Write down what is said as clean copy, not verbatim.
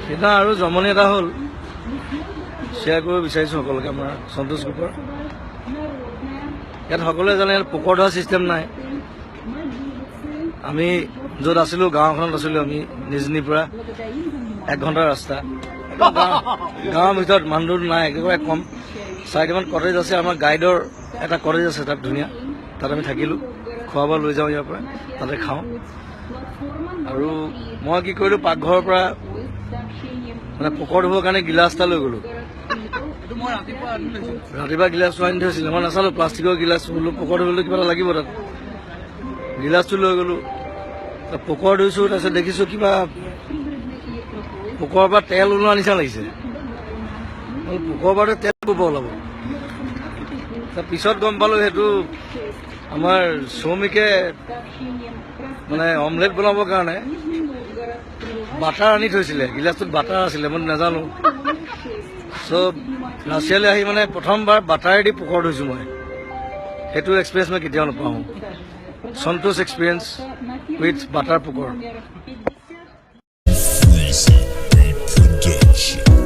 সেইদিনা আৰু জমনি এটা হ'ল, শ্বেয়াৰ কৰিব বিচাৰিছোঁ সকলোকে। আমাৰ সন্তোষ গ্ৰুপৰ ইয়াত সকলোৱে জানে, ইয়াত পোকৰ ধোৱা ছিষ্টেম নাই। আমি য'ত আছিলোঁ, গাঁওখনত আছিলোঁ আমি, নিজনীৰ পৰা এক ঘণ্টাৰ ৰাস্তা। একদম গাঁৱৰ ভিতৰত মানুহ নাই, একেবাৰে কম। চাৰিটামান কটেজ আছে। আমাৰ গাইডৰ এটা কটেজ আছে তাত, ধুনীয়া। তাত আমি থাকিলোঁ। খোৱা বোৱা লৈ যাওঁ ইয়াৰ পৰা, তাতে খাওঁ। আৰু মই কি কৰিলোঁ, পাকঘৰৰ পৰা মানে পোকৰ ধুবৰ কাৰণে গিলাচ এটা লৈ গ'লোঁ। এইটো মই ৰাতিপুৱা আনি লৈছিলো। ৰাতিপুৱা গিলাচটো আনি থৈছিলে। মই নাচালোঁ, প্লাষ্টিকৰ গিলাচ বোলো, পোকৰ ধুবলৈ কিবা এটা লাগিব তাত। গিলাচটো লৈ গ'লোঁ, তাত পোকৰ ধুইছোঁ। তাৰপিছত দেখিছোঁ কিবা পোকৰ পৰা তেল ওলোৱা নিচিনা লাগিছে। মই বোলো, পোকৰ পৰা তেল ক'ৰ পৰা ওলাব? তাৰ পিছত গম পালোঁ, সেইটো আমাৰ শ্ৰমিকে মানে অমলেট বনাবৰ কাৰণে বাটাৰ আনি থৈছিলে। গিলাচটোত বাটাৰ আছিলে, মই নাজানো। চ' ৰাছিয়ালৈ আহি মানে প্ৰথমবাৰ বাটাৰেদি পোকৰ ধুইছোঁ মই। সেইটো এক্সপিৰিয়েঞ্চ মই কেতিয়াও নাপাওঁ। সন্তোষ এক্সপিৰিয়েঞ্চ উইথ বাটাৰ পোকৰ। Freezy Beat Production.